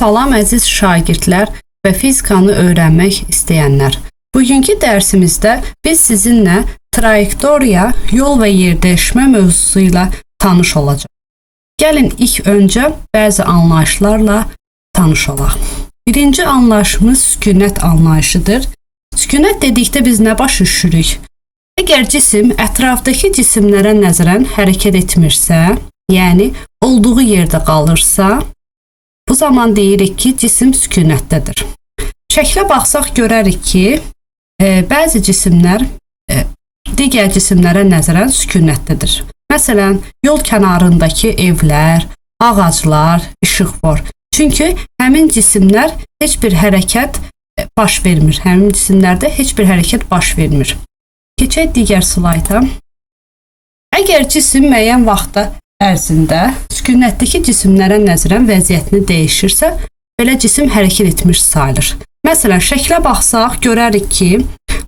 Salam əziz şagirdlər və fizikanı öyrənmək istəyənlər. Bugünkü dərsimizdə biz sizinlə trayektoriya, yol və yerdəyişmə mövzusu ilə tanış olacağıq. Gəlin ilk öncə bəzi anlayışlarla tanış olaq. Birinci anlayışımız sükunət anlayışıdır. Sükunət dedikdə biz nə başa düşürük? Əgər cisim ətrafdakı cisimlərə nəzərən hərəkət etmirsə, yəni olduğu yerdə qalırsa, bu zaman deyirik ki, cisim sükunətdədir. Şəklə baxsaq görərik ki, bəzi cisimlər digər cisimlərə nəzərən sükunətdədir. Məsələn, yol kənarındakı evlər, ağaclar, işıqfor. Çünki həmin cisimlər heç bir hərəkət baş vermir. Həmin cisimlərdə heç bir hərəkət baş vermir. Keçək digər slayda. Əgər cisim müəyyən vaxtda ərzində sükunətdəki cisimlərə nəzərən vəziyyətini dəyişirsə, belə cisim hərəkət etmiş sayılır. Məsələn, şəklə baxsaq görərik ki,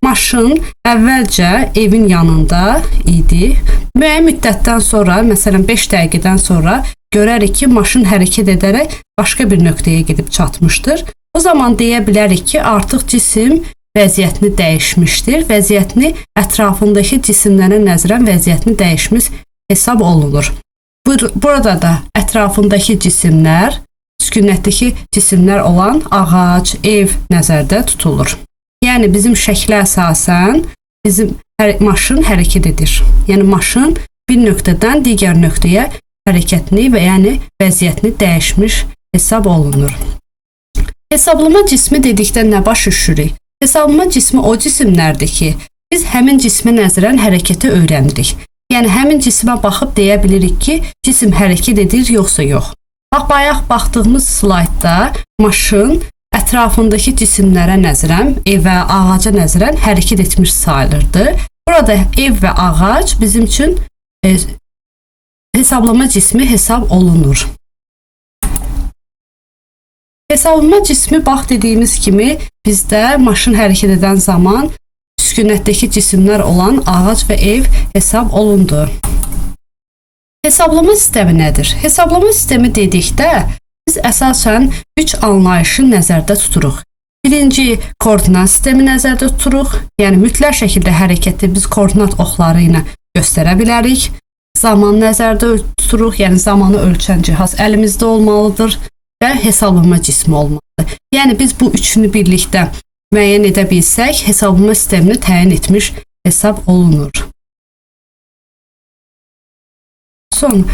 maşın əvvəlcə evin yanında idi. Müəyyən müddətdən sonra, məsələn 5 dəqiqədən sonra görərik ki, maşın hərəkət edərək başqa bir nöqtəyə gedib çatmışdır. O zaman deyə bilərik ki, artıq cisim vəziyyətini dəyişmişdir. Vəziyyətini ətrafındakı cisimlərə nəzərən vəziyyətini dəyişmiş hesab olunur. Burada da ətrafındakı cisimlər, sükunətdəki cisimlər olan ağac, ev nəzərdə tutulur. Yəni bizim şəklə əsasən bizim maşın hərəkət edir. Yəni maşın bir nöqtədən digər nöqtəyə hərəkətini və yəni vəziyyətini dəyişmiş hesab olunur. Hesablama cismi dedikdə nə başa düşürük? Hesablama cismi o cisimlərdir ki, biz həmin cismə nəzərən hərəkəti öyrənirik. Yəni həmin cismə baxıb deyə bilirik ki, cisim hərəkət edir yoxsa yox. Bax, bayaq baxdığımız slaydda maşın ətrafındakı cisimlərə nəzərən, evə, ağaca nəzərən hərəkət etmiş sayılırdı. Burada ev və ağac bizim üçün hesablama cismi hesab olunur. Hesablama cismi bax dediyimiz kimi bizdə maşın hərəkət edən zaman sükunətdəki cisimlər olan ağac və ev hesab olundu. Hesablama sistemi nədir? Hesablama sistemi dedikdə biz əsasən 3 anlayışı nəzərdə tuturuq. Birinci, koordinat sistemi nəzərdə tuturuq. Yəni mütləq şəkildə hərəkəti biz koordinat oxları ilə göstərə bilərik. Zaman nəzərdə tuturuq, yəni zamanı ölçən cihaz əlimizdə olmalıdır və hesablama cismi olmalıdır. Yəni biz bu üçünü birlikdə müəyyən edə bilsək, hesablama sistemini təyin etmiş hesab olunur. Son,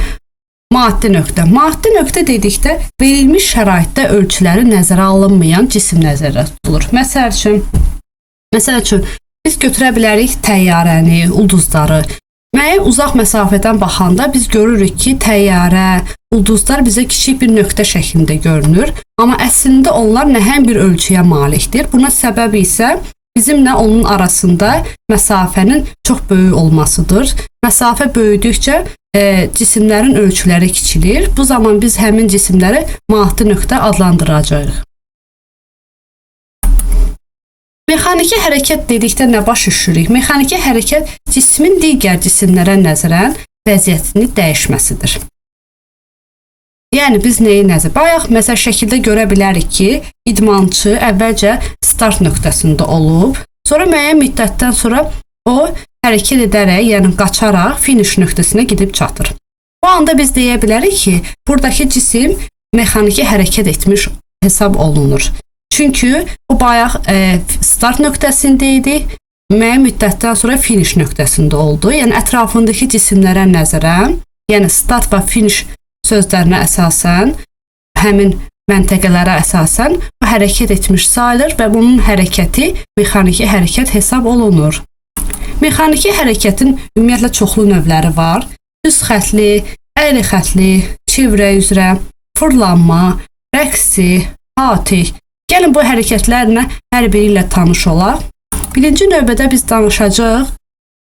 maddi nöqtə. Maddi nöqtə dedikdə verilmiş şəraitdə ölçüləri nəzərə alınmayan cisim nəzərdə tutulur. Məsəl üçün biz götürə bilərik təyyarəni, ulduzları. Müəyyən uzaq məsafədən baxanda biz görürük ki, təyyarə, ulduzlar bizə kiçik bir nöqtə şəklində görünür. Amma əslində onlar nəhəng bir ölçüyə malikdir. Buna səbəb isə bizimlə onun arasında məsafənin çox böyük olmasıdır. Məsafə böyüdükcə cisimlərin ölçüləri kiçilir. Bu zaman biz həmin cisimləri maddi nöqtə adlandıracağıq. Mexaniki hərəkət dedikdə nə başa düşürük? Mexaniki hərəkət cismin digər cisimlərə nəzərən vəziyyətini dəyişməsidir. Yəni biz nəyi nəzər? Bayaq məsəl şəkildə görə bilərik ki, idmançı əvvəlcə start nöqtəsində olub, sonra müəyyən müddətdən sonra o hərəkət edərək, yəni qaçaraq finiş nöqtəsinə gedib çatır. Bu anda biz deyə bilərik ki, buradakı cisim mexaniki hərəkət etmiş hesab olunur. Çünki o bayaq start nöqtəsində idi, müəyyən müddətdən sonra finiş nöqtəsində oldu. Yəni ətrafındakı cisimlərə nəzərən, yəni start və finiş sözlərinə əsasən, həmin məntəqələrə əsasən o hərəkət etmiş sayılır və bunun hərəkəti mexaniki hərəkət hesab olunur. Mexaniki hərəkətin ümumiyyətlə çoxlu növləri var. Düz xətli, əyri xətli, çevrə üzrə, fırlanma, rəqsi, xaotik. Gəlin bu hərəkətlərlə hər biri ilə tanış olaq. Birinci növbədə biz danışacağıq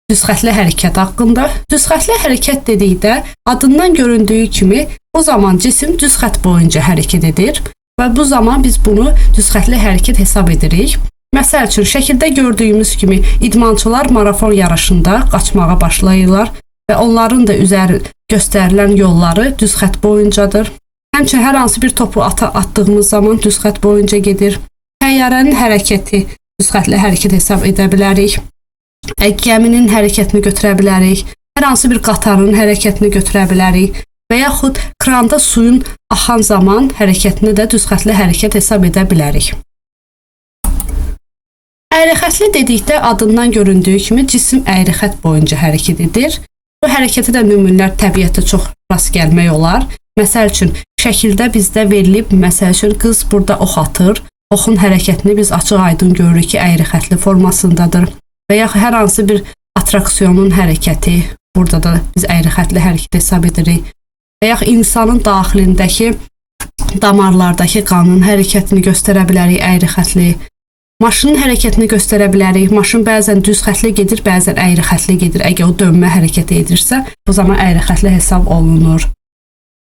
düz xətli hərəkət haqqında. Düz xətli hərəkət dedikdə adından göründüyü kimi o zaman cisim düz xətt boyunca hərəkət edir və bu zaman biz bunu düz xətli hərəkət hesab edirik. Məsəl üçün şəkildə gördüyümüz kimi idmançılar marafon yarışında qaçmağa başlayırlar və onların da üzəri göstərilən yolları düz xətt boyuncadır. Həmçinin hər hansı bir topu atdığımız zaman düz xətt boyunca gedir. Təyyarənin hərəkəti düz xəttli hərəkət hesab edə bilərik. Gəminin hərəkətini götürə bilərik. Hər hansı bir qatarın hərəkətini götürə bilərik. Və yaxud kranda suyun axan zaman hərəkətini də düz xəttli hərəkət hesab edə bilərik. Əyri xəttli dedikdə adından göründüyü kimi cisim əyri xətt boyunca hərəkət edir. Bu hərəkətə də nümunələr təbiətdə çox rast gəlmək olar. Məsəl üçün, şəkildə bizdə verilib, məsəl üçün, qız burada ox atır. Oxun hərəkətini biz açıq-aydın görürük ki, əyri xəttli formasındadır. Və yaxud hər hansı bir attraksiyonun hərəkəti, burada da biz əyri xəttli hərəkət hesab edirik. Və yaxud insanın daxilindəki damarlardakı qanın hərəkətini göstərə bilərik əyri xəttli. Maşının hərəkətini göstərə bilərik. Maşın bəzən düz xəttli gedir, bəzən əyri xəttli gedir. Əgər o dönmə hərəkəti edirsə, bu zaman əyri xəttli hesab olunur.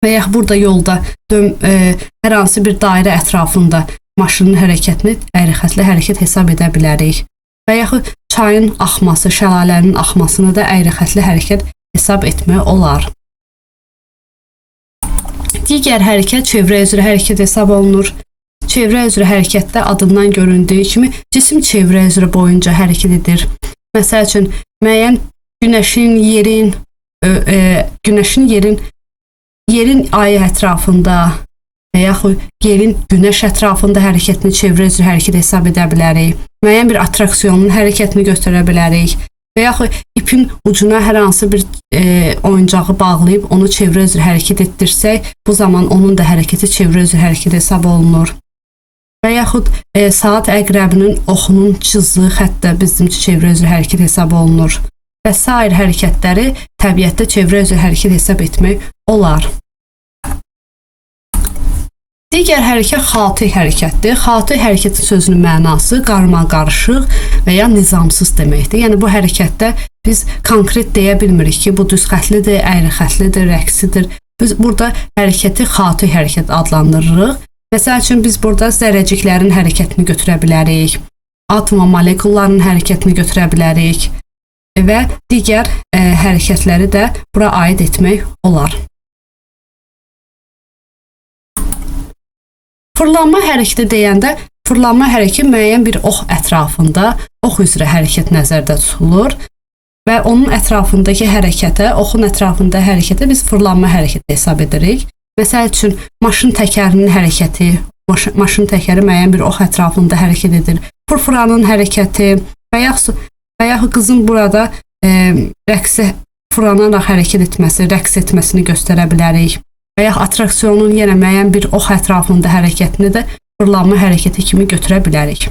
Və yaxud burada yolda hər hansı bir dairə ətrafında maşının hərəkətini əyri xəttli hərəkət hesab edə bilərik. Və yaxud çayın axması, şəlalənin axmasını da əyri xəttli hərəkət hesab etmək olar. Digər hərəkət çevrə üzrə hərəkət hesab olunur. Çevrə üzrə hərəkətdə adından göründüyü kimi cisim çevrə üzrə boyunca hərəkət edir. Məsəl üçün, müəyyən günəşin, yerin, yerin ayı ətrafında və yaxud yerin günəş ətrafında hərəkətini çevrə üzrə hərəkət hesab edə bilərik. Müəyyən bir attraksiyonun hərəkətini göstərə bilərik. Və yaxud ipin ucuna hər hansı bir oyuncağı bağlayıb onu çevrə üzrə hərəkət etdirsək, bu zaman onun da hərəkəti çevrə üzrə hərəkət hesab olunur. Və yaxud saat əqrəbinin oxunun cızdığı xətt də bizim çevrə üzrə hərəkət hesab olunur. Və sair hərəkətləri təbiətdə çevrə üzrə hərəkət hesab etmək olar. Digər hərəkət xaotik hərəkətdir. Xaotik hərəkətin sözünün mənası qarma-qarışıq və ya nizamsız deməkdir. Yəni bu hərəkətdə biz konkret deyə bilmirik ki, bu düz xəttlidir, əyri xəttlidir, rəqsidir. Biz burada hərəkəti xaotik hərəkət adlandırırıq. Məsəl üçün, biz burada zərrəciklərin hərəkətini götürə bilərik, atom və molekulların hərəkətini götürə bilərik və digər hərəkətləri də bura aid etmək olar. Fırlanma hərəkəti deyəndə, fırlanma hərəkəti müəyyən bir ox ətrafında, ox üzrə hərəkət nəzərdə tutulur və onun ətrafındakı hərəkətə, oxun ətrafında hərəkətə biz fırlanma hərəkəti hesab edirik. Məsəl üçün, maşın təkərinin hərəkəti, maşın təkəri müəyyən bir ox ətrafında hərəkət edir. Fırfıranın hərəkəti və yaxud qızın burada rəqsə fırlanaraq hərəkət etməsi, rəqs etməsini göstərə bilərik. Və yaxud attraksiyonun yenə müəyyən bir ox ətrafında hərəkətini də fırlanma hərəkəti kimi götürə bilərik.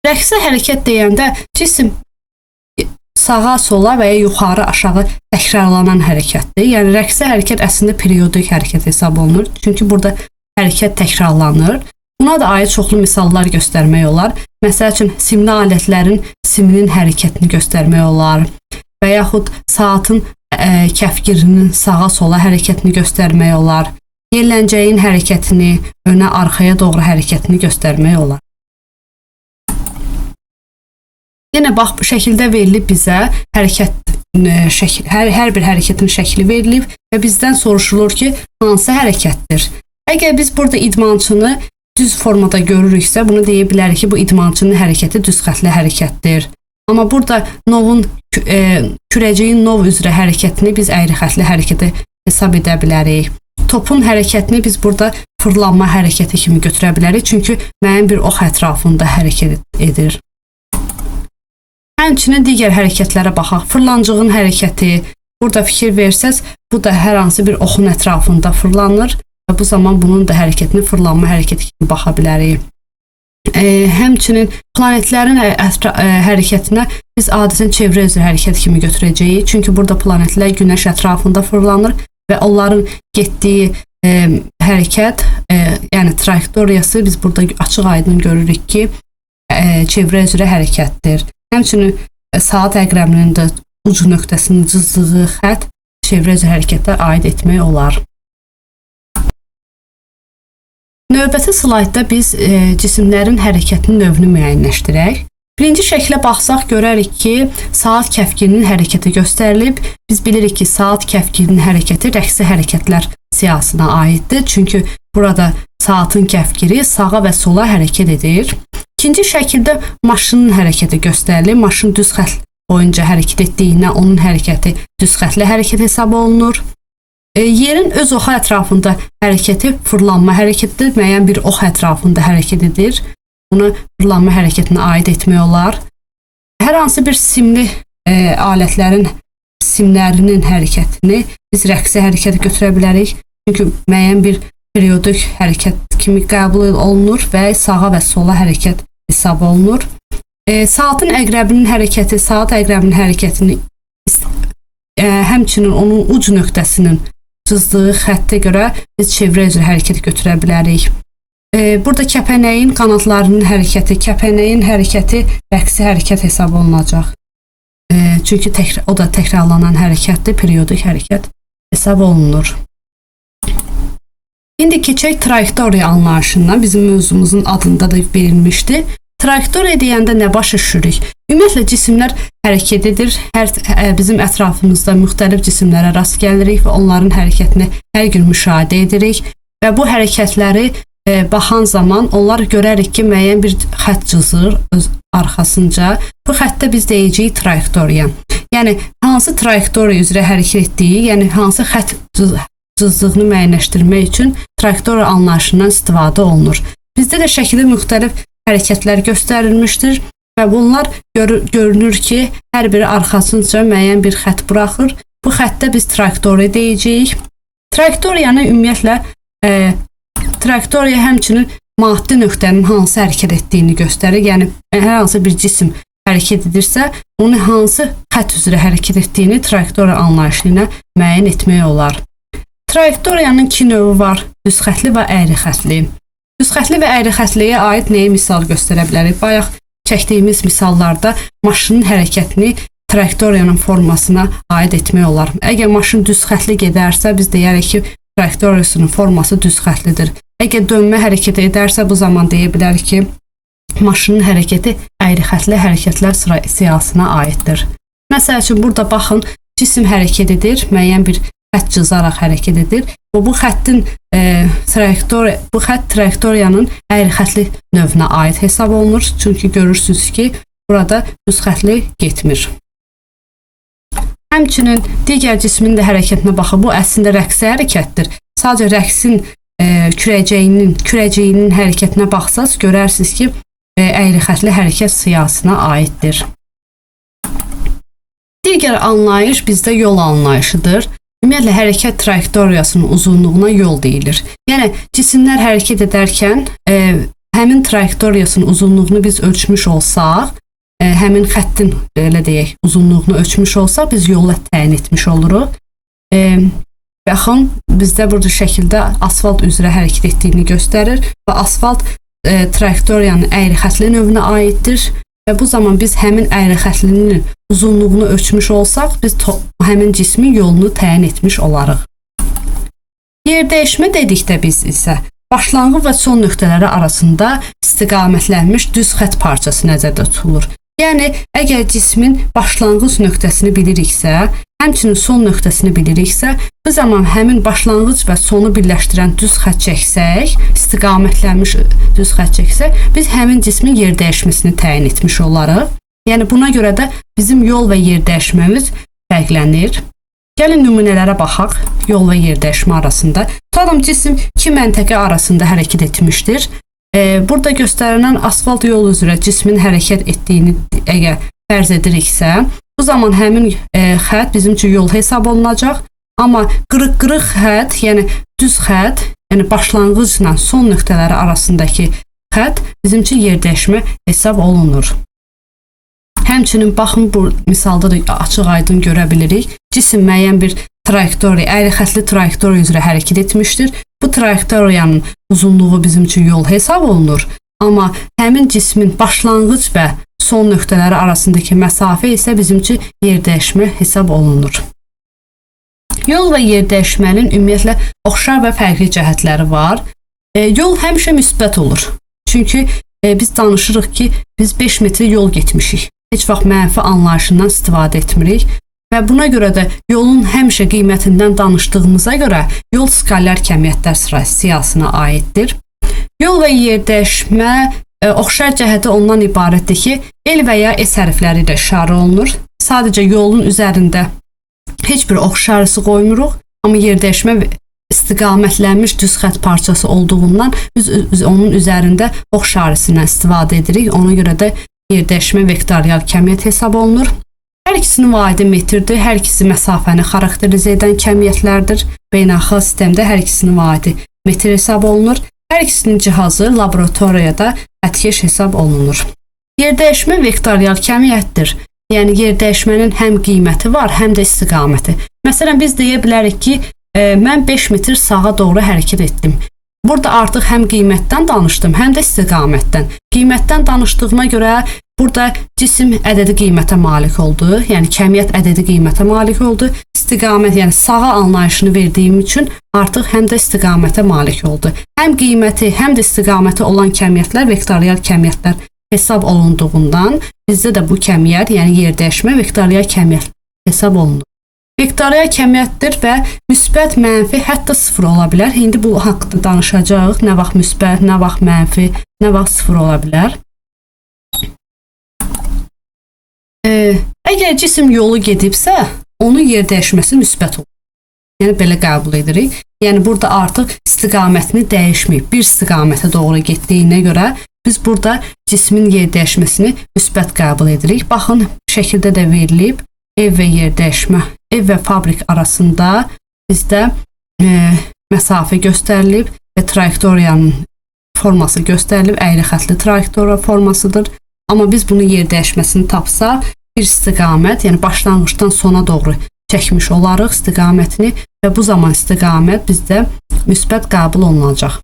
Rəqsə hərəkət deyəndə cisim sağa, sola və ya yuxarı, aşağı təkrarlanan hərəkətdir. Yəni rəqsə hərəkət əslində periodik hərəkət hesab olunur. Çünki burada hərəkət təkrarlanır. Buna da aid çoxlu misallar göstərmək olar. Məsəl üçün, simli alətlərin siminin hərəkətini göstərmək olar. Və yaxud saatın kəfkirinin sağa-sola hərəkətini göstərmək olar. Yerləncəyin hərəkətini, önə, arxaya doğru hərəkətini göstərmək olar. Yenə bax, bu şəkildə verilib bizə hərəkət, hər bir hərəkətin şəkli verilib və bizdən soruşulur ki, hansı hərəkətdir? Əgər biz burada idmançını düz formada görürüksə, bunu deyə bilərik ki, bu idmançının hərəkəti düz xəttli hərəkətdir. Amma burada kürəciyin nov üzrə hərəkətini biz əyri xəttli hərəkəti hesab edə bilərik. Topun hərəkətini biz burada fırlanma hərəkəti kimi götürə bilərik, çünki müəyyən bir ox ətrafında hərəkət edir. Həmçinin digər hərəkətlərə baxaq. Fırlancığın hərəkəti, burada fikir versəz, bu da hər hansı bir oxun ətrafında fırlanır və bu zaman bunun da hərəkətini fırlanma hərəkəti kimi baxa bilərik. Həmçinin planetlərin hərəkətinə biz adətən çevrə üzrə hərəkət kimi götürəcəyik. Çünki burada planetlər günəş ətrafında fırlanır və onların getdiyi hərəkət, yəni trayektoriyası biz burada açıq-aydın görürük ki, çevrə üzrə hərəkətdir. Həmçinin saat əqrəbinin də uc nöqtəsinin cızdığı xətt çevrə üzrə hərəkətə aid etmək olar. Növbəti slaydda biz cisimlərin hərəkətinin növünü müəyyənləşdirək. Birinci şəklə baxsaq görərik ki, saat kəfkirinin hərəkəti göstərilib. Biz bilirik ki, saat kəfkirinin hərəkəti rəqsi hərəkətlər siyahısına aiddir. Çünki burada saatın kəfkiri sağa və sola hərəkət edir. İkinci şəkildə maşının hərəkəti göstərilir. Maşın düz xətt boyunca hərəkət etdiyindən onun hərəkəti düz xəttli hərəkət hesab olunur. Yerin öz oxu ətrafında hərəkəti fırlanma hərəkətidir. Müəyyən bir ox ətrafında hərəkət edir. Bunu fırlanma hərəkətinə aid etmək olar. Hər hansı bir simli alətlərin simlərinin hərəkətini biz rəqsi hərəkətə götürə bilərik. Çünki müəyyən bir periodik hərəkət kimi qəbul olunur və sağa və sola hərəkət hesab olunur. Saatın əqrəbinin hərəkəti, saat əqrəbinin hərəkətini həmçinin onun uc nöqtəsinin cızdığı xəttə görə biz çevrə üzrə hərəkət götürə bilərik. Burada kəpənəyin qanadlarının hərəkəti, kəpənəyin hərəkəti rəqsi hərəkət hesab olunacaq. Çünki o da təkrarlanan hərəkətdir, periodik hərəkət hesab olunur. İndi keçək trayektoriya anlayışından. Bizim mövzumuzun adında da verilmişdi. Trayektoriya deyəndə nə başa düşürük? Ümumiyyətlə cisimlər hərəkət edir. Bizim ətrafımızda müxtəlif cisimlərə rast gəlirik və onların hərəkətini hər gün müşahidə edirik və bu hərəkətləri baxan zaman onlar görərik ki, müəyyən bir xətt cızır öz arxasınca. Bu xəttə biz deyəcəyik trayektoriya. Yəni hansı trayektoriya üzrə hərəkət etdiyi, yəni hansı xətt cızdığını müəyyənləşdirmək üçün trayektoriya anlayışından istifadə olunur. Bizdə də şəkildə müxtəlif hərəkətlər göstərilmişdir və bunlar görünür ki, hər biri arxasınca müəyyən bir xətt buraxır. Bu xəttə biz trayektoriya deyəcəyik. Trayektoriyanı ümumiyyətlə trayektoriya həmçinin maddi nöqtənin hansı hərəkət etdiyini göstərir. Yəni hər hansı bir cisim hərəkət edirsə, onu hansı xətt üzrə hərəkət etdiyini trayektoriya anlayışı ilə müəyyən etmək olar. Trayektoriyanın iki növü var: düz xəttli və əyri xəttli. Düz xəttli və əyri xəttliyə aid nəyi misal göstərə bilərik? Bayaq çəkdiyimiz misallarda maşının hərəkətini trayektoriyanın formasına aid etmək olar. Əgər maşın düz xəttli gedərsə, biz deyərik ki, trayektoriyasının forması düz xəttlidir. Əgər dönmə hərəkəti edərsə, bu zaman deyə bilərik ki, maşının hərəkəti əyri xəttli hərəkətlər siyahısına aiddir. Məsəl üçün, burada baxın, cisim hərəkət edir, müəyyən bir xətt cızaraq hərəkət edir. Və bu xəttin bu xətt trayektoriyanın əyri xəttli növünə aid hesab olunur. Çünki görürsünüz ki, burada düz xəttli getmir. Həmçinin digər cismin də hərəkətinə baxın. Bu əslində rəqsi hərəkətdir. Sadəcə rəqsin kürəcəyinin hərəkətinə baxsaz görərsiniz ki, əyri xəttli hərəkət siyahısına aiddir. Digər anlayış bizdə yol anlayışıdır. Ümumiyyətlə hərəkət trayektoriyasının uzunluğuna yol deyilir. Yəni cisimlər hərəkət edərkən həmin trayektoriyasının uzunluğunu biz ölçmüş olsaq, həmin xəttin belə deyək, uzunluğunu ölçmüş olsaq biz yola təyin etmiş oluruq. Baxın, bizdə burada şəkildə asfalt üzrə hərəkət etdiyini göstərir və asfalt trayektoriyanın əyri xəttli növünə aiddir. Və bu zaman biz həmin əyri xəttlinin uzunluğunu ölçmüş olsaq, biz həmin cismin yolunu təyin etmiş olarıq. Yerdəyişmə dedikdə biz isə başlanğıc və son nöqtələri arasında istiqamətlənmiş düz xətt parçası nəzərdə tutulur. Yəni, əgər cismin başlanğıc nöqtəsini biliriksə, həmçinin son nöqtəsini biliriksə, bu zaman həmin başlanğıc və sonu birləşdirən düz xətt çəksək, istiqamətlənmiş düz xətt çəksək, biz həmin cismin yerdəyişməsini təyin etmiş olarıq. Yəni, buna görə də bizim yol və yerdəyişməmiz fərqlənir. Gəlin nümunələrə baxaq yol və yerdəyişmə arasında. Tutalım, cisim iki məntəqə arasında hərəkət etmişdir. Burada göstərilən asfalt yol üzrə cismin hərəkət etdiyini əgər fərz ediriksə, bu zaman həmin xətt bizim üçün yol hesab olunacaq. Amma qırıq-qırıq xətt, yəni düz xətt, yəni başlanğıcla son nöqtələri arasındakı xətt bizim üçün yerdəyişmə hesab olunur. Həmçinin baxın, bu misalda da açıq-aydın görə bilirik. Cisim müəyyən bir trayektoriya, əyri xəttli trayektoriya üzrə hərəkət etmişdir. Bu trayektoriyanın uzunluğu bizim üçün yol hesab olunur. Amma həmin cismin başlanğıc və son nöqtələri arasındakı məsafə isə bizim üçün yerdəyişmə hesab olunur. Yol və yerdəyişmənin ümumiyyətlə oxşar və fərqli cəhətləri var. Yol həmişə müsbət olur. Çünki biz danışırıq ki, biz 5 metr yol getmişik. Heç vaxt mənfi anlayışından istifadə etmirik. Və buna görə də yolun həmişə qiymətindən danışdığımıza görə yol skalyar kəmiyyətlər siyahısına aiddir. Yol və yerdəyişmə oxşar cəhəti ondan ibarətdir ki, L və ya S hərfləri ilə işarə olunur. Sadəcə yolun üzərində heç bir ox işarəsi qoymuruq, amma yerdəyişmə istiqamətlənmiş düz xətt parçası olduğundan biz onun üzərində ox işarəsindən istifadə edirik. Ona görə də yerdəyişmə vektorial kəmiyyət hesab olunur. Hər ikisinin vahidi metrdir, hər ikisi məsafəni xarakterizə edən kəmiyyətlərdir. Beynəlxalq sistemdə hər ikisinin vahidi metr hesab olunur. Hər ikisinin cihazı laboratoriyada xəttkeş hesab olunur. Yerdəyişmə vektorial kəmiyyətdir. Yəni yerdəyişmənin həm qiyməti var, həm də istiqaməti. Məsələn, biz deyə bilərik ki, mən 5 metr sağa doğru hərəkət etdim. Burada artıq həm qiymətdən danışdım, həm də istiqamətdən. Qiymətdən danışdığıma görə burada cisim ədədi qiymətə malik oldu. Yəni kəmiyyət ədədi qiymətə malik oldu. İstiqamət, yəni sağa anlayışını verdiyim üçün artıq həm də istiqamətə malik oldu. Həm qiyməti, həm də istiqaməti olan kəmiyyətlər vektorial kəmiyyətlər hesab olunduğundan bizdə də bu kəmiyyət, yəni yerdəyişmə vektorial kəmiyyət hesab olunur. Vektorial kəmiyyətdir və müsbət, mənfi, hətta sıfır ola bilər. İndi bu haqqda danışacağıq. Nə vaxt müsbət, nə vaxt mənfi, nə vaxt sıfır ola bilər. Əgər cisim yolu gedibsə, onun yerdəyişməsi müsbət olur. Yəni belə qəbul edirik. Yəni burada artıq istiqamətini dəyişməyib, bir istiqamətə doğru getdiyinə görə biz burada cismin yerdəyişməsini müsbət qəbul edirik. Baxın, şəkildə də verilib. Ev və yerdəyişmə, ev və fabrik arasında bizdə məsafə göstərilib və trayektoriyanın forması göstərilib. Əyri xəttli trayektoriya formasıdır. Amma biz bunun yerdəyişməsini tapsaq, bir istiqamət, yəni başlanğıcdan sona doğru çəkmiş olarıq istiqamətini və bu zaman istiqamət bizdə müsbət qəbul olunacaq.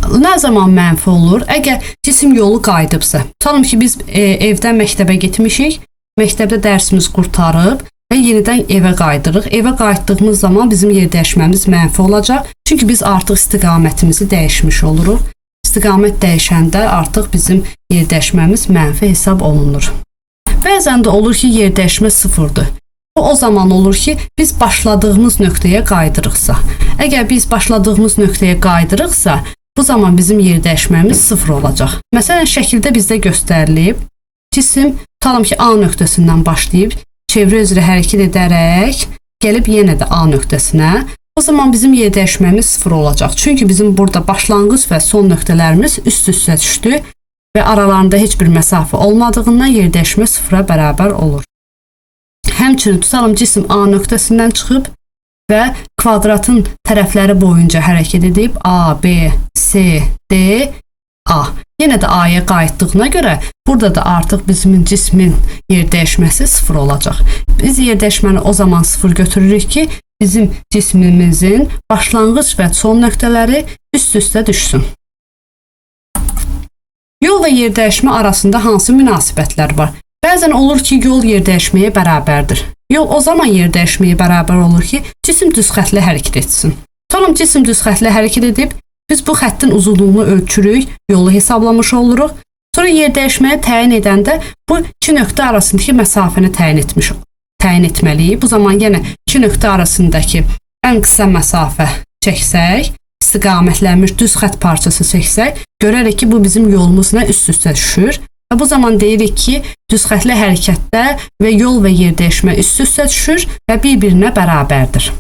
Nə zaman mənfi olur? Əgər cisim yolu qayıdıbsa, tutalım ki, biz evdən məktəbə getmişik, məktəbdə dərsimiz qurtarıb və yenidən evə qayıdırıq. Evə qayıtdığımız zaman bizim yerdəyişməmiz mənfi olacaq. Çünki biz artıq istiqamətimizi dəyişmiş oluruq. İstiqamət dəyişəndə artıq bizim yerdəyişməmiz mənfi hesab olunur. Bəzən də olur ki, yerdəyişmə sıfırdır. Bu o zaman olur ki, biz başladığımız nöqtəyə qayıdırıqsa. Əgər biz başladığımız nöqtəyə qayıdırıqsa, bu zaman bizim yerdəyişməmiz sıfır olacaq. Məsələn, şəkildə bizdə göstərilib, cisim, tutalım ki, A nöqtəsindən başlayıb, çevrə üzrə hərəkət edərək gəlib yenə də A nöqtəsinə. O zaman bizim yerdəyişməmiz sıfır olacaq. Çünki bizim burada başlanğıc və son nöqtələrimiz üst-üstə düşdü və aralarında heç bir məsafə olmadığından yerdəyişmə sıfıra bərabər olur. Həmçinin tutalım cisim A nöqtəsindən çıxıb və kvadratın tərəfləri boyunca hərəkət edib A, B, C, D, A. Yenə də A-ya qayıtdığına görə burada da artıq bizim cismin yerdəyişməsi sıfır olacaq. Biz yerdəyişməni o zaman sıfır götürürük ki, bizim cismimizin başlanğıc və son nöqtələri üst-üstə düşsün. Yol və yerdəyişmə arasında hansı münasibətlər var? Bəzən olur ki, yol yerdəyişməyə bərabərdir. Yol o zaman yerdəyişməyə bərabər olur ki, cisim düz xəttli hərəkət etsin. Tutalım cisim düz xəttli hərəkət edib, biz bu xəttin uzunluğunu ölçürük, yolu hesablamış oluruq. Sonra yerdəyişməyi təyin edəndə bu iki nöqtə arasındakı məsafəni təyin etməliyik. Bu zaman yenə iki nöqtə arasındakı ən qısa məsafə çəksək, istiqamətlənmiş düz xətt parçası çəksək, görərik ki, bu bizim yolumuzla üst-üstə düşür. Və bu zaman deyirik ki, düz xəttli hərəkətdə və yol və yerdəyişmə üst-üstə düşür və bir-birinə bərabərdir.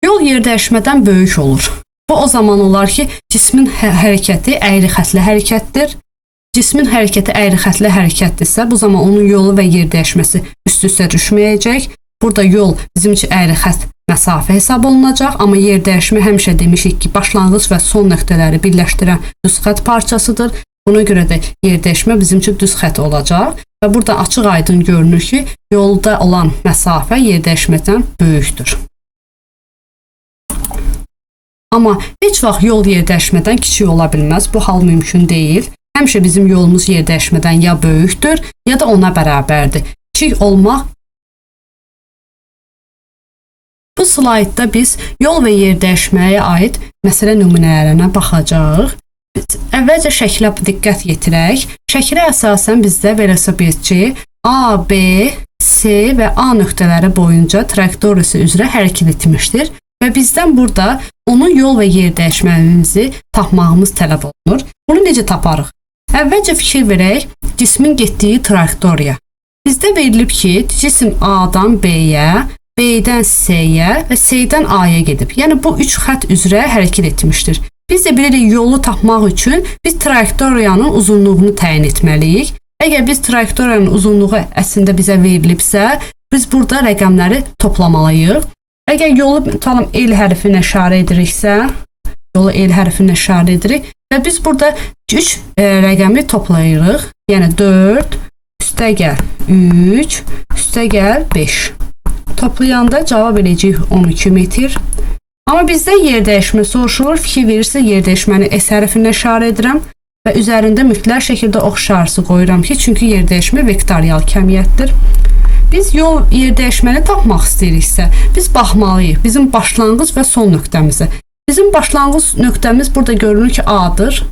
Yol yerdəyişmədən böyük olur. Bu o zaman olar ki, cismin hərəkəti əyri xəttli hərəkətdir. Cismin hərəkəti əyri xəttli hərəkətdirsə, bu zaman onun yolu və yerdəyişməsi üst-üstə düşməyəcək. Burada yol bizim üçün əyri xətt məsafə hesab olunacaq, amma yerdəyişmə həmişə demişik ki, başlanğıc və son nöqtələri birləşdirən düz xətt parçasıdır. Buna görə də yerdəyişmə bizim üçün düz xətt olacaq və burada açıq-aydın görünür ki, yolda olan məsafə yerdəyişmədən böyükdür. Amma heç vaxt yol yerdəyişmədən kiçik ola bilməz. Bu hal mümkün deyil. Həmişə bizim yolumuz yerdəyişmədən ya böyükdür, ya da ona bərabərdir. Kiçik olmaq. Bu slaydda biz yol və yerdəyişməyə aid məsələ nümunələrinə baxacağıq. Əvvəlcə şəklə diqqət yetirək. Şəklə əsasən bizdə velosipedçi A, B, C və A nöqtələri boyunca trayektoriyası üzrə hərəkət etmişdir və bizdən burada onun yol və yer dəyişməyimizi tapmağımız tələb olunur. Bunu necə taparıq? Əvvəlcə fikir verək cismin getdiyi trayektoriya. Bizdə verilib ki, cisim A-dan B-yə, B-dən C-yə və C-dən A-ya gedib. Yəni bu üç xətt üzrə hərəkət etmişdir. Biz də bilirik yolu tapmaq üçün biz trayektoriyanın uzunluğunu təyin etməliyik. Əgər biz trayektoriyanın uzunluğu əslində bizə verilibsə, biz burada rəqəmləri toplamalıyıq. Əgər yolu tutalım L hərfinə işarə ediriksə, yolu L hərfinə işarə edirik və biz burada 3 rəqəmi toplayırıq. Yəni 4 üstəgəl 3 üstəgəl 5. Toplayanda cavab eləyəcəyik 12 metr. Amma bizdən yer dəyişmə soruşulur. Fikir verirsə yer dəyişməni S hərfinə işarə edirəm və üzərində mütləq şəkildə ox işarəsi qoyuram ki, çünki yer dəyişmə vektorial kəmiyyətdir. Biz yol yer dəyişməni tapmaq istəyiriksə, biz baxmalıyıq bizim başlanğıc və son nöqtəmizə. Bizim başlanğıc nöqtəmiz burada görünür ki, A-dır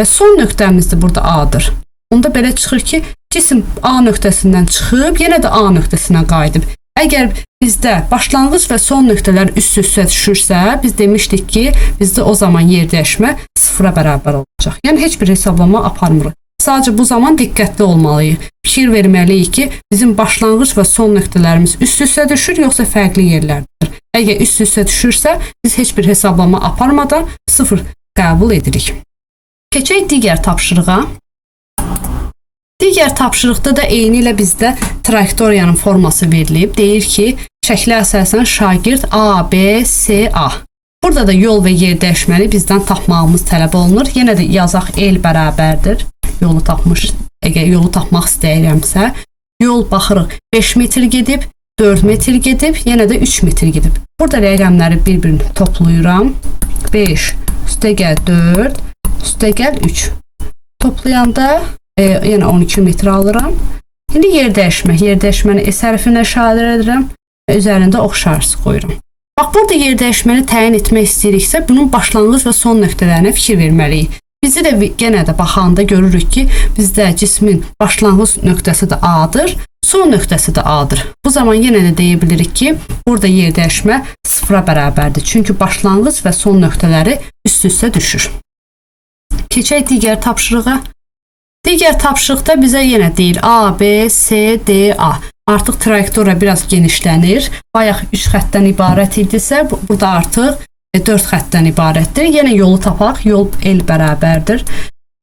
və son nöqtəmiz də burada A-dır. Onda belə çıxır ki, cisim A nöqtəsindən çıxıb, yenə də A nöqtəsinə qayıdıb. Əgər bizdə başlanğıc və son nöqtələr üst-üstə düşürsə, biz demişdik ki, bizdə o zaman yer dəyişmə sıfıra bərabər olacaq. Yəni heç bir hesablama aparmırıq. Sadəcə bu zaman diqqətli olmalıyıq. Fikir verməliyik ki, bizim başlanğıc və son nöqtələrimiz üst-üstə düşür, yoxsa fərqli yerlərdədir. Əgər üst-üstə düşürsə, biz heç bir hesablama aparmadan sıfır qəbul edirik. Keçək digər tapşırığa. Digər tapşırıqda da eyni ilə bizdə trayektoriyanın forması verilib. Deyir ki, şəklə əsasən şagird A, B, C, A. Burada da yol və yer dəyişməni bizdən tapmağımız tələb olunur. Yenə də yazaq L bərabərdir. Yolu tapmış, əgər yolu tapmaq istəyirəmsə, yol baxırıq 5 metr gedib, 4 metr gedib, yenə də 3 metr gedib. Burada rəqəmləri bir-birini toplayıram. 5 üstəgəl 4 üstəgəl 3. Toplayanda yenə 12 metr alıram. İndi yer dəyişmə. Yer dəyişməni S hərfinə işarə edirəm və üzərində ox işarəsi qoyuram. Bax, burada yer dəyişməni təyin etmək istəyiriksə, bunun başlanğıc və son nöqtələrinə fikir verməliyik. Bizi də genə də baxanda görürük ki, bizdə cismin başlanğıc nöqtəsi də A-dır, son nöqtəsi də A-dır. Bu zaman yenə də deyə bilirik ki, burada yer dəyişmə sıfıra bərabərdir. Çünki başlanğıc və son nöqtələri üst-üstə düşür. Keçək digər tapşırığa. Digər tapşırıqda bizə yenə deyir A, B, C, D, A. Artıq trayektoriya biraz genişlənir. Bayaq 3 xəttdən ibarət idisə, burada artıq 4 xəttdən ibarətdir. Yenə yolu tapaq. Yol L bərabərdir.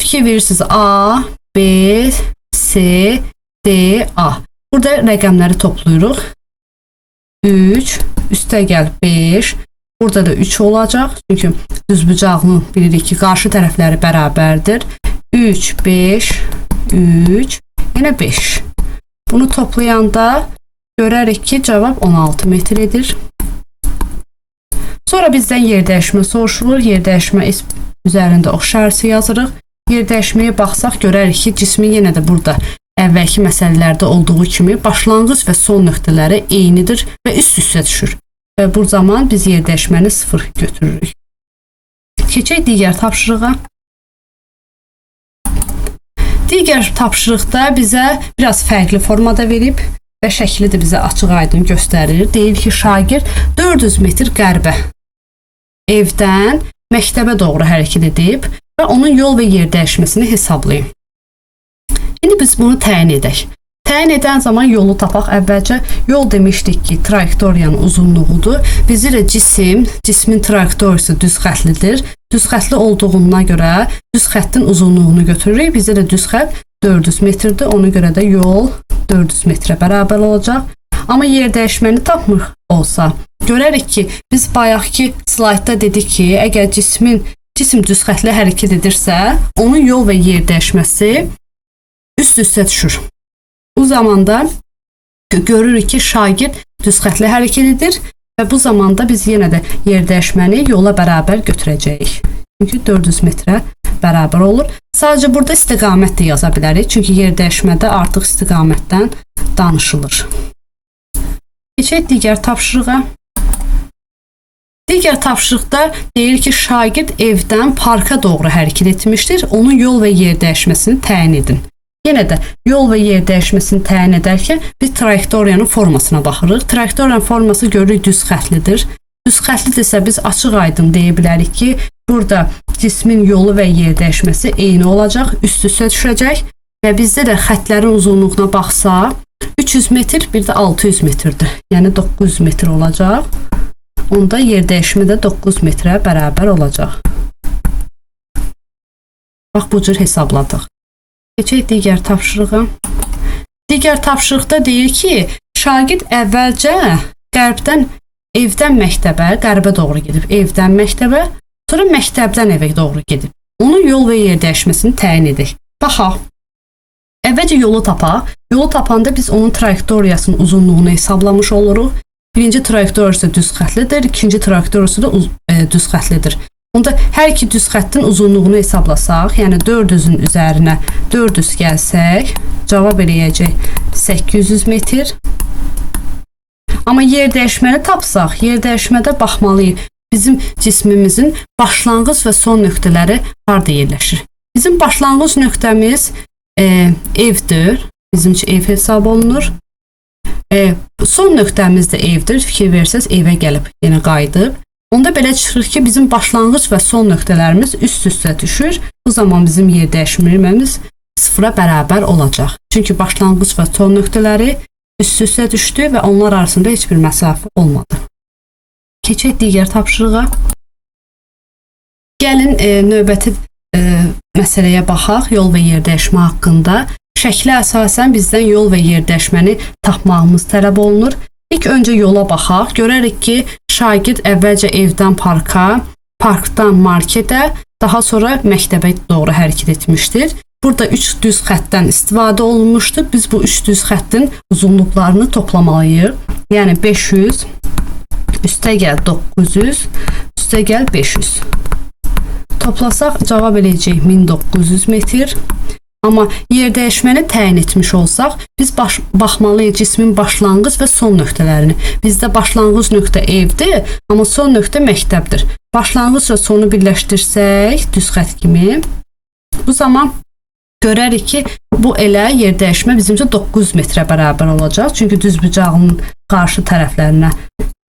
Fikir verirsiniz A, B, C, D, A. Burada rəqəmləri toplayırıq. 3, üstəgəl 5. Burada da 3 olacaq. Çünki düzbucaqlının bilirik ki, qarşı tərəfləri bərabərdir. 3, 5, 3, yenə 5. Bunu toplayanda görərik ki, cavab 16 metr edir. Sonra bizdən yer dəyişmə soruşulur. Yer dəyişmə üzərində ox işarəsi yazırıq. Yer dəyişməyə baxsaq görərik ki, cismin yenə də burada əvvəlki məsələlərdə olduğu kimi başlanğıc və son nöqtələri eynidir və üst-üstə düşür. Və bu zaman biz yer dəyişməni 0 götürürük. Keçək digər tapşırığa. Digər tapşırıqda bizə biraz fərqli formada verib və şəkli də bizə açıq-aydın göstərir. Deyir ki, şagird 400 metr qərbə evdən məktəbə doğru hərəkət edib və onun yol və yer dəyişməsini hesablayın. İndi biz bunu təyin edək. Təyin edən zaman yolu tapaq. Əvvəlcə yol demişdik ki, trayektoriyanın uzunluğudur. Bizdə də cismin trayektoriyası düz xətlidir. Düz xətli olduğuna görə düz xəttin uzunluğunu götürürük. Bizdə də düz xətt 400 metrdir. Ona görə də yol 400 metrə bərabər olacaq. Amma yer dəyişməni tapmır olsa, görərik ki, biz bayaqki slaydda dedik ki, əgər cisim düz xətli hərəkət edirsə, onun yol və yer dəyişməsi üst-üstə düşür. Bu zamanda görürük ki, şagird düz xətli hərəkət edir və bu zamanda biz yenə də yer dəyişməni yola bərabər götürəcəyik. Çünki 400 metrə bərabər olur. Sadəcə burada istiqamət də yaza bilərik. Çünki yer dəyişmədə artıq istiqamətdən danışılır. Keçək digər tapşırığa. Digər tapşırıqda deyir ki, şagird evdən parka doğru hərəkət etmişdir. Onun yol və yer dəyişməsini təyin edin. Yenə də yol və yer dəyişməsini təyin edərkən biz trayektoriyanın formasına baxırıq. Trayektoriyanın forması görürük düz xətlidir. Düz xətlidirsə biz açıq-aydın deyə bilərik ki, burada cismin yolu və yer dəyişməsi eyni olacaq, üst-üstə düşəcək və bizdə də xətlərin uzunluğuna baxsaq 300 metr, bir də 600 metrdir. Yəni 900 metr olacaq. Onda yer dəyişimi də 9 metrə bərabər olacaq. Bax bu cür hesabladıq. Keçək digər tapşırığa. Digər tapşırıqda deyir ki, şagird əvvəlcə qərbdən evdən məktəbə, qərbə doğru gedib, evdən məktəbə, sonra məktəbdən evə doğru gedib. Onun yol və yer dəyişməsini təyin edək. Baxaq. Əvvəlcə yolu tapaq. Yolu tapanda biz onun trayektoriyasının uzunluğunu hesablamış oluruq. Birinci trayektoriyası düz xətlidir, ikinci trayektoriyası da düz xətlidir. Onda hər iki düz xəttin uzunluğunu hesablasaq, yəni 400-ün üzərinə 400 gəlsək, cavab eləyəcək 800 metr. Amma yer dəyişməni tapsaq, yer dəyişmədə baxmalıyıq. Bizim cismimizin başlanğıc və son nöqtələri harda yerləşir? Bizim başlanğıc nöqtəmiz evdir. Bizim üçün ev hesab olunur. Son nöqtəmiz də evdir. Fikir versəz evə gəlib, yenə qayıdıb. Onda belə çıxır ki, bizim başlanğıc və son nöqtələrimiz üst-üstə düşür. Bu zaman bizim yer dəyişməmiz sıfıra bərabər olacaq. Çünki başlanğıc və son nöqtələri üst-üstə düşdü və onlar arasında heç bir məsafə olmadı. Keçək digər tapşırığa. Gəlin növbəti məsələyə baxaq, yol və yer dəyişmə haqqında. Şəklə əsasən bizdən yol və yer dəyişməni tapmağımız tələb olunur. İlk öncə yola baxaq. Görərik ki, şagird əvvəlcə evdən parka, parkdan marketə, daha sonra məktəbə doğru hərəkət etmişdir. Burada 3 düz xəttdən istifadə olunmuşdur. Biz bu 3 düz xəttin uzunluqlarını toplamalıyıq. Yəni 500, üstə gəl 900, üstə gəl 500. Toplasaq cavab eləyəcək 1900 metr. Amma yer dəyişməni təyin etmiş olsaq, biz baxmalıyıq cismin başlanğıc və son nöqtələrini. Bizdə başlanğıc nöqtə evdir, amma son nöqtə məktəbdir. Başlanğıc və sonu birləşdirsək düz xətt kimi, bu zaman görərik ki, bu elə yer dəyişmə bizim üçün 900 metrə bərabər olacaq. Çünki düz bucağının qarşı tərəflərinə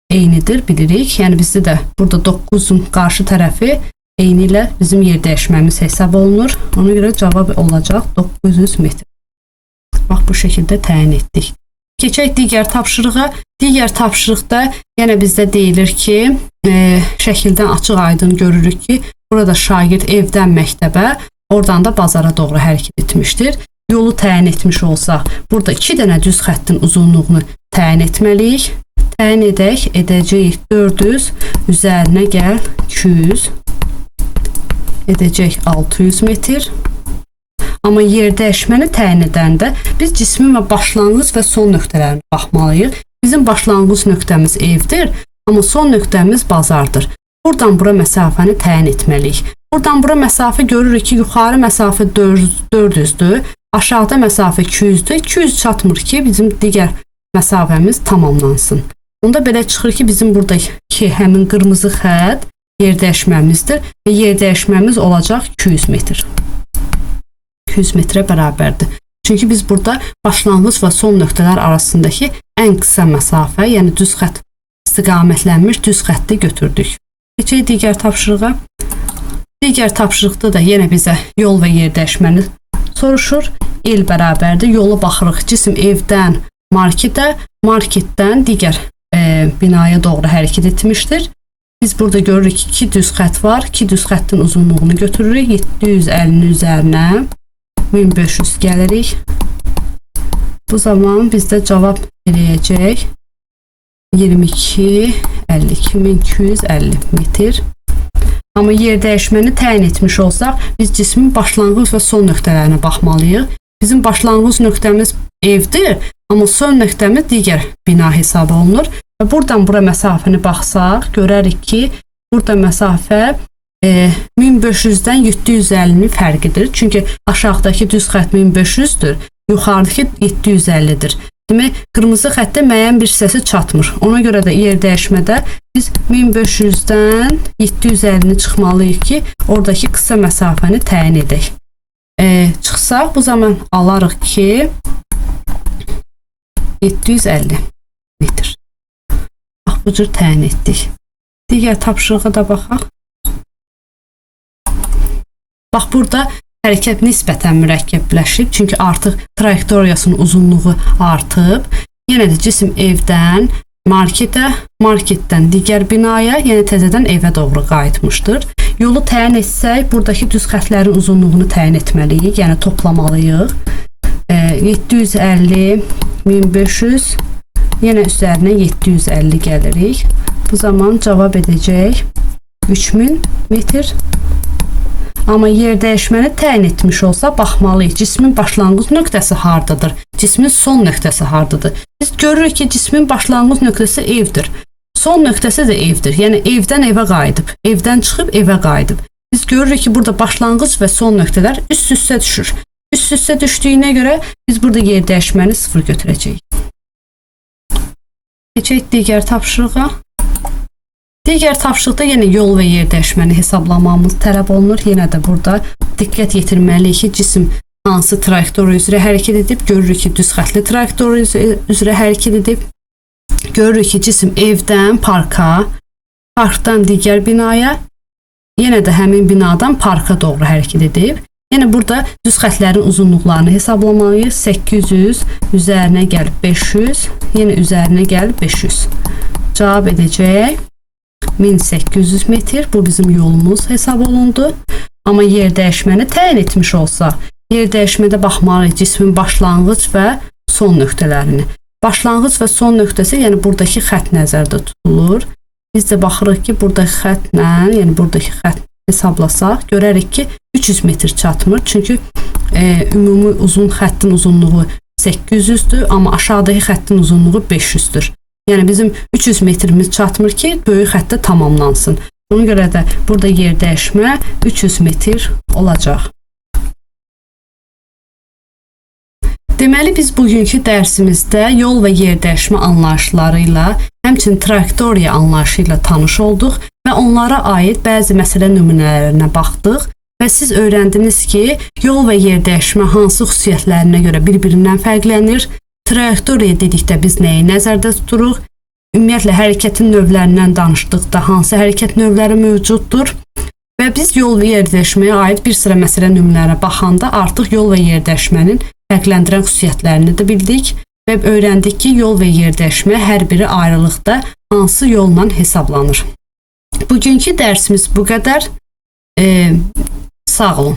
eynidir, bilirik. Yəni bizdə də burada 9-un qarşı tərəfi eyni ilə bizim yer dəyişməmiz hesab olunur. Ona görə cavab olacaq 900 metr. Bax bu şəkildə təyin etdik. Keçək digər tapşırığa. Digər tapşırıqda yenə bizdə deyilir ki, şəkildən açıq-aydın görürük ki, burada şagird evdən məktəbə, oradan da bazara doğru hərəkət etmişdir. Yolu təyin etmiş olsaq, burada 2 dənə düz xəttin uzunluğunu təyin etməliyik. Təyin edək, edəcəyik 400, üzərinə gəl 200, edəcək 600 metr. Amma yer dəyişməni təyin edəndə biz cismin və başlanğıc və son nöqtələrinə baxmalıyıq. Bizim başlanğıc nöqtəmiz evdir, amma son nöqtəmiz bazardır. Buradan bura məsafəni təyin etməliyik. Buradan bura məsafə görürük ki, yuxarı məsafə 400-dür, aşağıda məsafə 200-dür. 200 çatmır ki, bizim digər məsafəmiz tamamlansın. Onda belə çıxır ki, bizim buradakı həmin qırmızı xətt yer dəyişməmizdir və yer dəyişməmiz olacaq 200 metr. 200 metrə bərabərdir. Çünki biz burada başlanğıc və son nöqtələr arasındakı ən qısa məsafə, yəni düz xətt istiqamətlənmiş düz xətti götürdük. Keçək digər tapşırığa. Digər tapşırıqda da yenə bizə yol və yer dəyişməni soruşur. El bərabərdir. Yola baxırıq. Cisim evdən marketə, marketdən digər binaya doğru hərəkət etmişdir. Biz burada görürük ki, 2 düz xətt var. 2 düz xəttin uzunluğunu götürürük. 750-nin üzərinə 1500 gəlirik. Bu zaman bizdə cavab eləyəcək 22, 52.250 metr. Amma yer dəyişməni təyin etmiş olsaq, biz cismin başlanğıc və son nöqtələrinə baxmalıyıq. Bizim başlanğıc nöqtəmiz evdir, amma son nöqtəmiz digər bina hesab olunur. Və buradan bura məsafəni baxsaq, görərik ki, burada məsafə 1500-dən 750-nin fərqidir. Çünki aşağıdakı düz xətt 1500-dür, yuxarıdakı 750-dir. Demək, qırmızı xəttə müəyyən bir hissəsi çatmır. Ona görə də yer dəyişmədə Biz 1500-dən 750-ni çıxmalıyıq ki, oradakı qısa məsafəni təyin edək. Çıxsaq bu zaman alarıq ki 750 metr. Bax, bu cür təyin etdik. Digər tapşırığa da baxaq. Bax, burada hərəkət nisbətən mürəkkəbləşib, çünki artıq trayektoriyasının uzunluğu artıb. Yenə də cisim evdən marketə, marketdən digər binaya, yəni təzədən evə doğru qayıtmışdır. Yolu təyin etsək, buradakı düz xəttlərin uzunluğunu təyin etməliyik, yəni toplamalıyıq. 750, 1500, yenə üzərinə 750 gəlirik. Bu zaman cavab edəcək 3000 metr. Amma yer dəyişməni təyin etmiş olsa baxmalıyıq. Cismin başlanğıc nöqtəsi hardadır? Cismin son nöqtəsi hardadır? Biz görürük ki, cismin başlanğıc nöqtəsi evdir. Son nöqtəsi də evdir. Yəni evdən evə qayıdıb, evdən çıxıb evə qayıdıb. Biz görürük ki, burada başlanğıc və son nöqtələr üst-üstə düşür. Üst-üstə düşdüyünə görə biz burada yer dəyişməni 0 götürəcəyik. Keçək digər tapşırığa. Digər tapşırıqda yenə yol və yer dəyişməni hesablamamız tələb olunur. Yenə də burada diqqət yetirməliyik ki, cisim hansı trayektoriya üzrə hərəkət edib. Görürük ki, düz xəttli trayektoriya üzrə hərəkət edib. Görürük ki, cisim evdən parka, parkdan digər binaya, yenə də həmin binadan parka doğru hərəkət edib. Yəni burada düz xəttlərin uzunluqlarını hesablamalıyıq. 800 üzərinə gəlib 500, yenə üzərinə gəlib 500. Cavab edəcək 1800 metr. Bu bizim yolumuz hesab olundu. Amma yer dəyişməni təyin etmiş olsa, yer dəyişmədə baxmalıyıq cismin başlanğıc və son nöqtələrini. Başlanğıc və son nöqtəsi, yəni buradakı xətt nəzərdə tutulur. Biz də baxırıq ki, buradakı xəttlə, yəni buradakı xətt hesablasaq, görərik ki, 300 metr çatmır. Çünki ümumi uzun xəttin uzunluğu 800-dür, amma aşağıdakı xəttin uzunluğu 500-dür. Yəni bizim 300 metrimiz çatmır ki, böyük xəttə tamamlansın. Buna görə də burada yer dəyişmə 300 metr olacaq. Deməli biz bugünkü dərsimizdə yol və yer dəyişmə anlayışları ilə, həmçinin trayektoriya anlayışı ilə tanış olduq və onlara aid bəzi məsələ nümunələrinə baxdıq və siz öyrəndiniz ki, yol və yer dəyişmə hansı xüsusiyyətlərinə görə bir-birindən fərqlənir. Trayektoriya dedikdə biz nəyi nəzərdə tuturuq? Ümumiyyətlə hərəkətin növlərindən danışdıqda hansı hərəkət növləri mövcuddur? Və biz yol və yer dəyişməyə aid bir sıra məsələ nümunələrinə baxanda artıq yol və yer dəyişmənin fərqləndirən xüsusiyyətlərini də bildik və öyrəndik ki, yol və yer dəyişmə hər biri ayrılıqda hansı yolla hesablanır. Bugünkü dərsimiz bu qədər. Sağ olun.